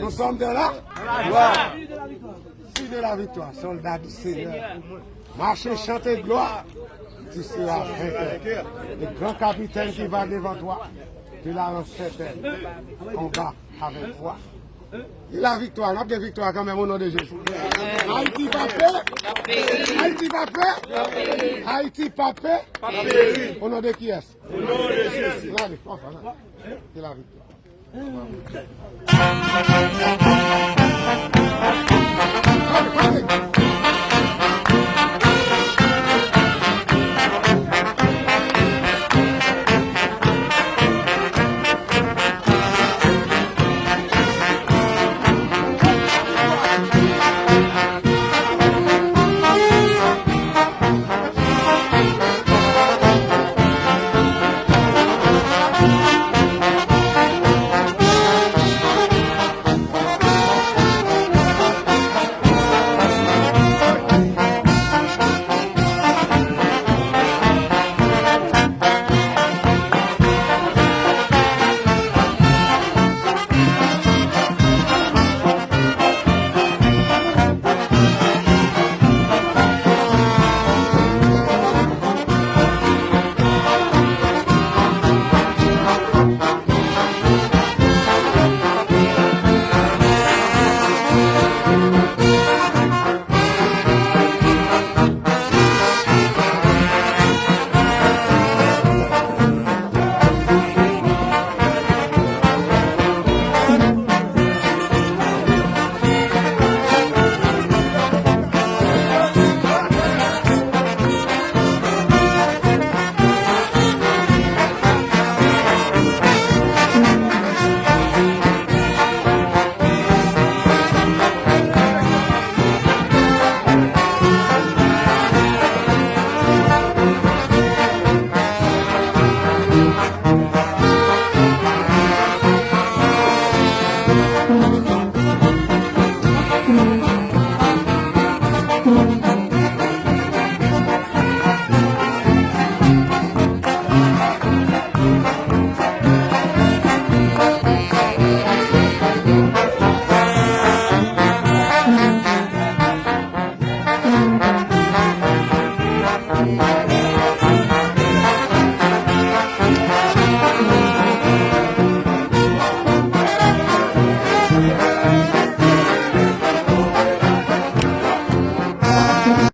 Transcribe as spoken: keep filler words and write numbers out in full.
Nous sommes de la. Fille de la victoire, soldat du Seigneur. Marchez, chantez gloire. Tu seras vainqueur. Le grand capitaine qui va devant toi, tu l'as en certaine. Combat avec foi. E la viktwa, n ap gen viktwa kanmenm o non de Jezi. Ayiti p ap pe, Ayiti p ap pe, Ayiti p ap pe. O non de kiyès? O non de Jezi. N ale, anfen, n ale. E la viktwa.